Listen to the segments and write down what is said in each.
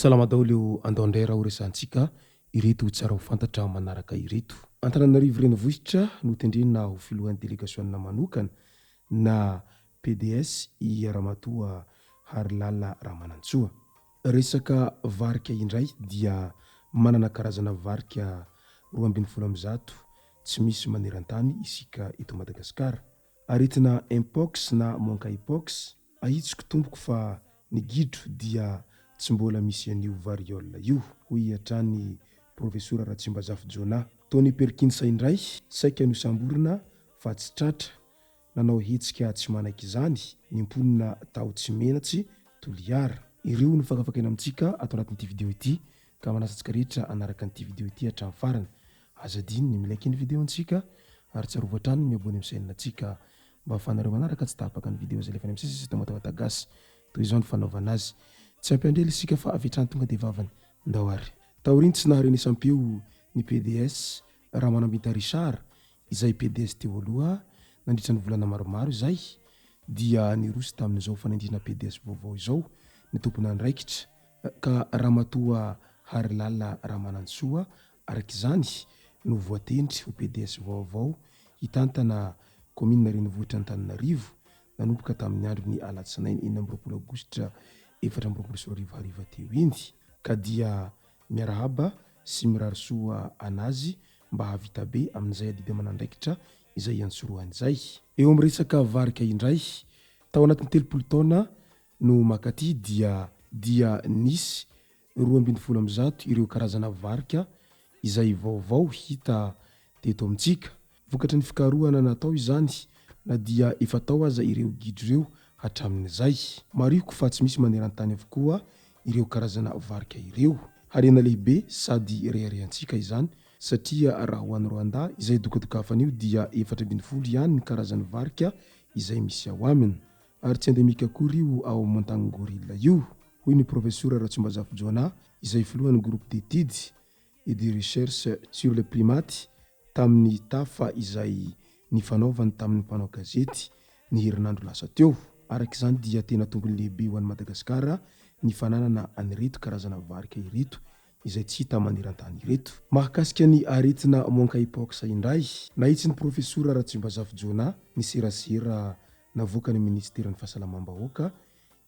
Salama daholo eo andao indray raha ho resahantsika ireto tsara ho fantatra manaraka ireto. Antananarivo renivohitra notendrena ho filohan'ny delegasionina manokana na pds i Ramatoa Harilala Ramanantsoa. Resaka varika indray dia manana karazana varika 112 tsy misy maneran-tany isika eto Madagasikara. Aretina Mpox na Monkeypox, ahitsiko tompoko fa ny gidro dia tsy mbola misy an'io variole io, hoy hatrany Profesora Ratsimbazafy Jonah. Tony Perkins indray saika nosamborina fa tsy tratra Nanao hetsika tsy manaiky izany ny mponina tao Tsimenatsy, Toliara. Ireo no fakafakaina amintsika ato anatin'ity video ity ka manasa antsika rehetra hanaraka an'ity video ity hatramin'ny farany. Aza adino ny mi-like ny video-ntsika ary tsarovy hatrany ny mi-abonner amin'ny chaîne-ntsika mba ahafahanareo manaraka tsy tapaka ny video izay alefa any amin'ny sisa sy eto Matavata Gasy. Toy izao ny fanaovana azy. Tsy ampy andrela isika fa avy hatrany tonga dia vavany. Ndao ary. Taorian'ny tsy naharenesam-peo ny pds Ramanambinta Richard izay pds teo aloha nandritra ny volana maromaro izay dia niroso tamin'izao fanendrena pds vaovao izao ny tompon'andraikitra ka Ramatoa Harilala Ramanantsoa araka izany no voatendry ho pds vaovao hitantana kaominina renivohitra Antananarivo nanomboka tamin'ny andron'ny alatsinainy 26 aogositra 2024 hariva teo iny ka dia miarahaba sy mirary soa anazy mba hahavita be amin'izay adidy aman'andraikitra izay iantsorohany izay. Eo amin'ny resaka varika indray, tao anatin'ny 30 taona no mankaty dia dia nisy 112 ireo karazana varika izay vaovao hita teto amintsika. Vokatry ny fikarohana natao izany na dia efa tao aza ireo gidro ireo hatramin'izay. Marihiko fa tsy misy maneran-tany avokoa ireo karazana varika ireo. Harena lehibe sady reharehantsika izany satria raha ho an'i Rwanda izay dokadokafana io dia 14 ihany ny karazan'ny varika izay misy ao aminy. Ary tsy endemika akory io ao Montagne Gorilla io, hoy ny Profesora Ratsimbazafy Jonah izay filohan'ny Groupe d'études et de recherche sur les primates tamin'ny tafa izay nifanaovany tamin'ny mpanao gazety ny herinandro lasa teo. Araka izany dia tena tombony lehibe ho an'i Madagasikara ny fananana an'ireto karazana varika ireto izay tsy hita maneran-tany ireto. Mahakasika ny aretina Monkeypox indray, nahitsin'ny Profesora Ratsimbazafy Jonah ny serasera navoakan'ny minisiteran'ny Fahasalamam-bahoaka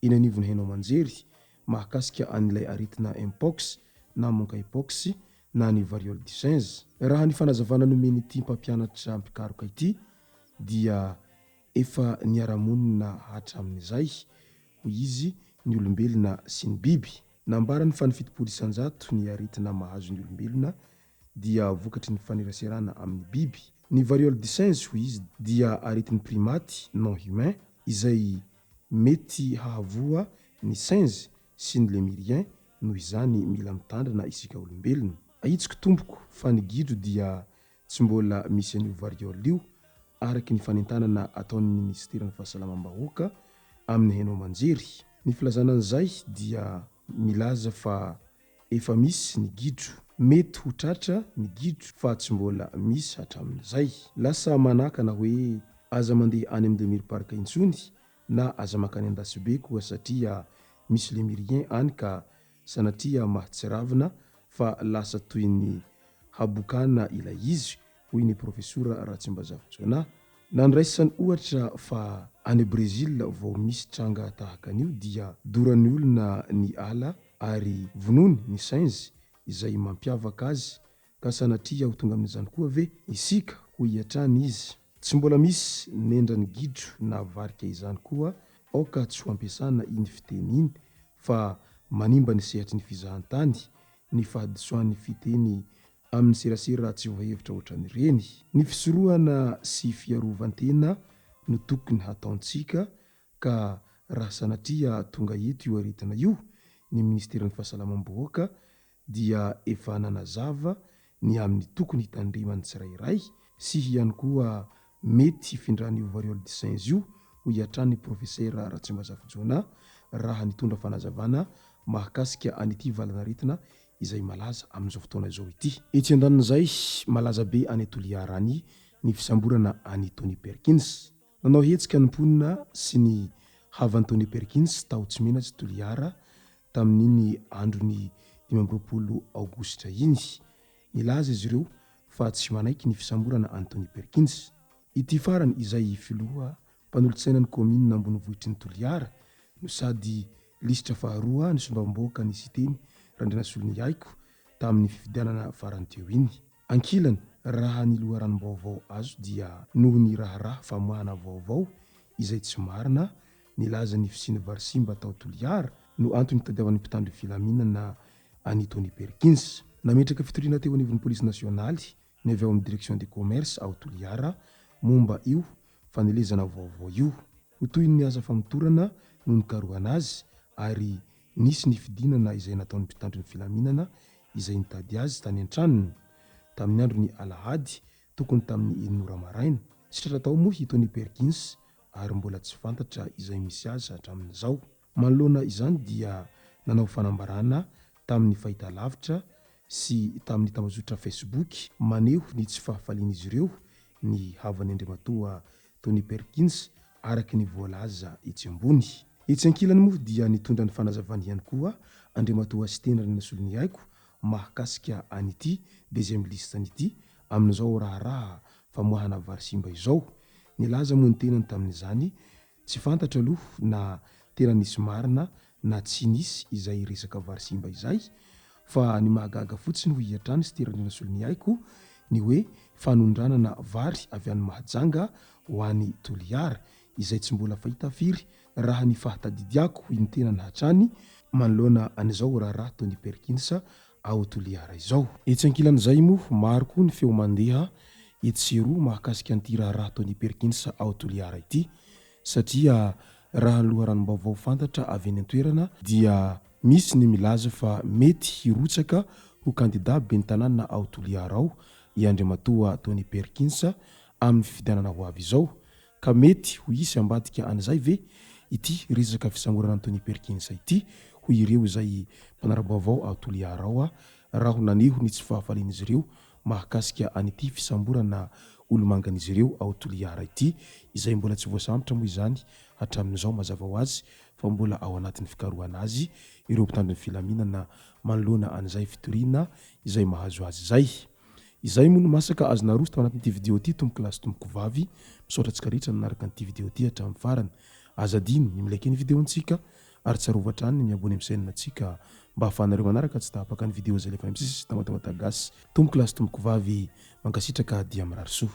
eny anivon'ny haino aman-jery mahakasika an'ilay aretina Mpox na Monkeypox na ny variole du singe. Raha ny fanazavana nomen'ity mpampianatra mpikaroka ity dia efa niara-monina hatramin'izay, hoy izy, ny olombelona sy ny biby. Nambarany fa ny 70% ny aretina mahazo ny olombelona dia vokatry ny faneraserana amin'ny biby. Ny variole du singe, hoy izy, dia aretin'ny primates non humains izay mety hahavoa ny singe sy ny lémurien noho izany mila mitandrina isika olombelona. Ahitsiko tompoko fa ny gidro dia tsy mbola misy an'io variole io araky ny fanentanana ataon'ny minisiteran'ny fahasalamam-bahoaka amin'ny haino aman-jery. Ny filazana an'izay dia milaza fa efa misy ny gidro. Mety ho tratra ny gidro fa tsy mbola misy hatramin'izay. Lasa manakana hoe aza mandeha any amin'ny Lemur Park intsony na aza mankany Andasibe koa satria misy lemurien any ka sanatria mahatsiravina fa lasa toy ny habokana ilay izy hoy ny Profesora Ratsimbazafy Jonah. Nandraisany ohatra fa any Brezila vao misy tranga tahaka an'io dia doran'ny olona ny ala ary vonoiny ny singe izay mampiavaka azy Ka sanatria ho tonga amin'izany koa ve isika? hoy hatrany izy. Tsy mbola misy nendran'ny gidro na varika izany koa aoka tsy ho ampiasana iny fiteny iny fa manimba ny sehatry ny fizahantany ny fahadisoan'ny fiteny amin'ny serasera tsy voahevitra ohatran'ireny. Ny fisorohana sy fiarovan-tena no tokony hataontsika ka raha sanatria tonga eto io aretina io, ny ministeran'ny fahasalamam-bahoaka. dia efa nanazava ny amin'ny tokony hitandreman'ny tsirairay sy ihany koa mety hifindran'io variole du singe io, hoy hatrany ny Profesera Ratsimbazafy Jonah raha nitondra fanazavana mahakasika an'ity valanaretina izay malaza amin'izao fotoana izao ity. Etsy andanin'izay, malaza be any Toliara any ny fisamborana an'i Tony Perkins. Nanao hetsika ny mponina sy ny havan'i Tony Perkins tao Tsimenatsy Toliara tamin'iny andron'ny 25 aogositra iny. Nilaza izy ireo fa tsy manaiky ny fisamborana an'i Tony Perkins. Ity farany izay filoha mpanolotsainan'ny kaominina ambonivohitry ny Toliara no sady lisitra faharoa nisombavam-bahoaka ny Siteny Randrianasoloniaiko tamin'ny fifidianana farany teo iny. Ankilany, raha ny loharanom-baovao azo dia noho ny raharaha famoahana vaovao izay tsy marina nilaza ny fisian'ny vary simba tao Toliara no antony nitadiavan'ny mpitandro filaminana an'i Tony Perkins. Nametraka fitoriana teo anivon'ny polisy nasionaly ny avy ao amin'ny Direction des Commerces ao Toliara momba io fanelezana vaovao io. Ho toy ny asa famotorana no nikarohana azy ary nisy ny fidinana izay nataon'ny mpitandro ny filaminana izay nitady azy tany an-tranony, tamin'ny andron'ny alahady tokony tamin'ny enina ora maraina. Tsy tratra tao moa i Tony Perkins ary mbola tsy fantatra izay misy azy hatramin'izao. Manoloana izany dia nanao fanambarana tamin'ny fahitalavitra sy tamin'ny tambajotra Facebook maneho ny tsy fahafalian'izy ireo ny havan'i Andriamatoa Tony Perkins araka ny voalaza etsy ambony. Etsy ankilany moa dia nitondra ny fanazavany ihany koa Andriamatoa Siteny Randrianasoloniaiko mahakasika an'ity deuxième liste-ny ity amin'izao raharaha famoahana vary simba izao. Nilaza moa ny tenany tamin'izany Tsy fantatra aloha na tena nisy marina na tsy nisy izay resaka vary simba izay fa ny mahagaga fotsiny hoy hatrany Siteny Randrianasoloniaiko ny hoe fanondranana vary avy any Mahajanga ho any Toliara izay tsy mbola fahita firy raha ny fahatadidiako hoy ny tenany hatrany manoloana an'izao raharaha Tony Perkins ao Toliara izao. Etsy ankilan'izay moa, maro koa ny feo mandeha etsy sy eroa mahakasika an'ity raharaha Tony Perkins ao Toliara ity satria raha ny loharanom-baovao fantatra avy eny an-toerana dia misy ny milaza fa mety hirotsaka ho kandida ben'ny tanàna ao Toliara ao i Andriamatoa Tony Perkins amin'ny fifidianana ho avy izao Ka mety ho hisy ambadika an'izay ve ity resaka fisamborana an'i Tony Perkins ity, hoy ireo izay mpanara-baovao ao Toliara ao raho naneho ny tsy fahafalian'izy ireo mahakasika an'ity fisamborana olomangan'izy ireo ao Toliara ity, izay mbola tsy voasambotra moa izany hatramin'izao mazava ho azy fa mbola ao anatin'ny fikarohana azy ireo mpitandro ny filaminana manoloana an'izay fitoriana izay mahazo azy izay. Izay moa no masaka azo naroso tao anatin'ity video ity tompoko lahy sy tompoko vavy, misaotra antsika rehetra nanaraka an'ity video ity hatramin'ny farany. Aza adino ny mi-like ny video ntsika ary tsarovy hatrany ny mi-abonner amin'ny chaîne ntsika mba ahafahanareo manaraka tsy tapaka ny video izay alefa any amin'ny sisa sy Tamatavata Gasy. Tompoko lahy sy tompoko vavy, mankasitraka dia mirary soa.